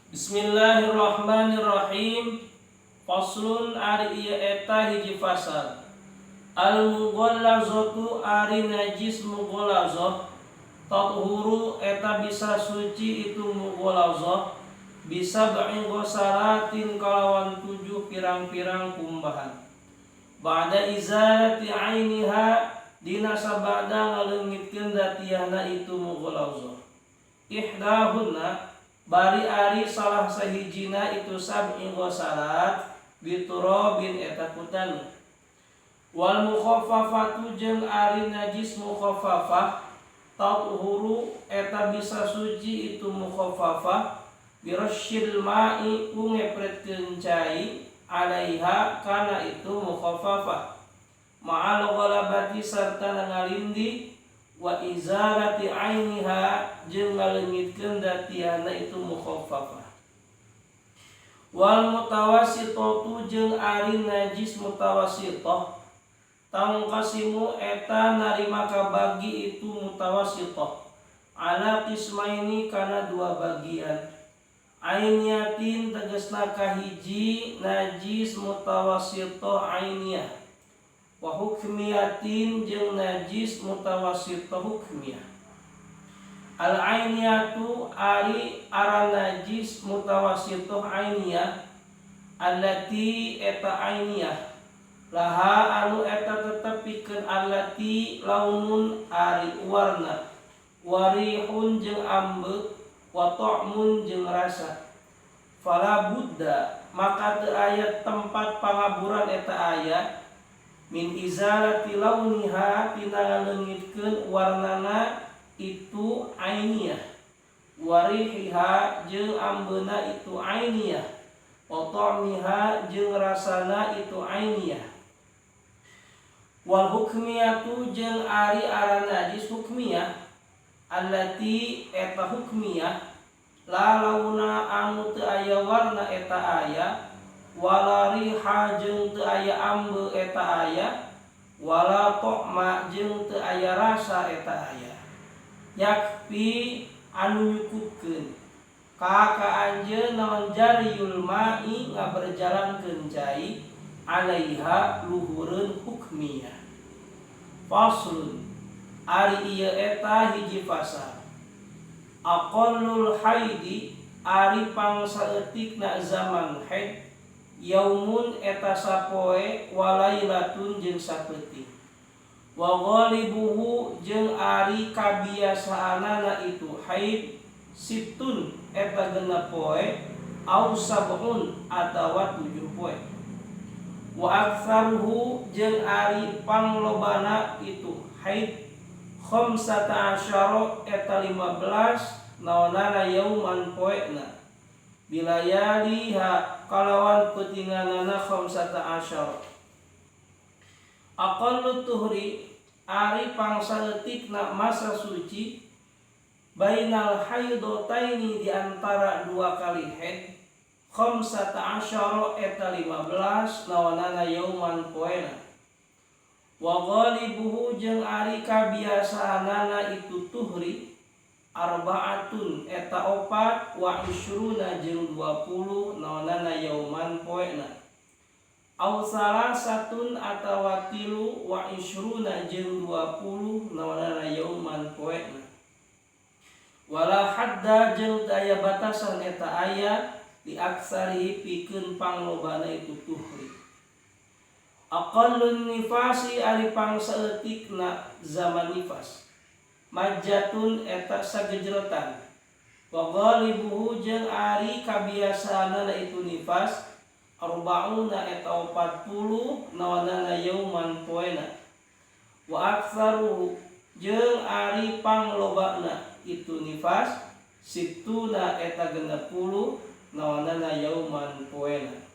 Bismillahirrahmanirrahim. Faslun, ari ieu eta hiji fasal. Al mughallazatu, ari najis mughallazah, tathuru, eta bisa suci itu mughallazah, bisab'i ghasalatin, kalawan tujuh pirang-pirang kumbahan, ba'da izalati ainiha, dina sabada ngaleungitkeun dzatiyahna itu mughallazah. Ihdahunna, bari ari salah sahijina itu sab'i ghasalat, biturabin, eta ku taneuh. Wal mukhaffafatu, jeung ari najis mukhaffafah, tathuru, eta bisa suci itu mukhaffafah, birasyril ma'i, ku ngepretkeun cai, alaiha, kana itu mukhaffafah, ma'al ghalabati, sarta ngalindi, wa izalati ainiha, jeung ngaleungitkeun dzatiyahna itu mukhaffafah. Wal mutawassithatu, jeung ari najis mutawassithah, tangqasimu, eta narima kabagi itu mutawassithah, ala qismaini, kana dua bagian. Ainiyatin, tegesna kahiji najis mutawassithah ainiyah, wa hukmiyatin, jeung najis mutawassithah hukmiyah. Al ainiyatu, ari aran najis mutawassithah ainiyah, allati, eta ainiyah, laha, anu eta tetep pikeun allati, launun, ari warna, warihun, jeung ambe, wa ta'mun, jeung rasa. Fala budda, maka teu aya tempat pangaburan eta aya, min izalati launiha, tina ngaleungitkeun warnana itu ainiyah, warihiha, jeung ambeuna itu ainiyah, wa ta'miha, jeung rasana itu ainiyah. Wal hukmiyatu, jeung ari aran najis hukmiyah, allati, eta hukmiyah, la launa, anu teu aya warna eta aya, wala riha, jeung teu aya ambe eta aya, wala ta'ma, jeung teu aya rasa eta aya. Yakfi, anu nyukupkeun ka ka anjeun naon, jariyul ma'i, ngaberjalankeun cai, alaiha, luhureun hukmiyah. Faslun, ari ieu eta hiji fasal. Aqallul haidi, ari pangsaeutikna zaman haid, yaumun, eta sapoe, walailatun, jeung sapeuting. Wa ghalibuhu, jeung ari kabiasaanana itu haid, sittun, eta 6 poe, au sab'un, atawa 7 poe. Wa aktsaruhu, jeung ari panglobana itu haid, khamsata asyara, eta 15 naonana, yauman, poena, bilayaliha, kalawan peutinganana khamsata asyara. Aqallu tuhri, ari pangsaeutikna masa suci, bainal haidataini, di antara dua kali haid, khamsata asyara, eta 15 naonana, yauman, poena. Wa ghalibuhu, jeung ari kabiasaanana itu tuhri, arbaatun, eta 4, wa isyruna, jeung 20 naonana, yauman, poena, au salasatun, atawa 3, wa isyruna, jeung 20 naonana, yauman, poena. Wala hadda, jeung teu aya batasan eta aya, li aksarihi, pikeun panglobana itu tuhri. Aqallun nifasi, ari pangsaeutikna zaman nifas, majjatun, eta sagejrotan. Wa ghalibuhu, jeung ari kabiasaanana itu nifas, arbauna, eta 40 naonana, yauman, poena. Wa aktsaruhu, jeung ari panglobana itu nifas, sittuna, eta 60 naonana, yauman, poena.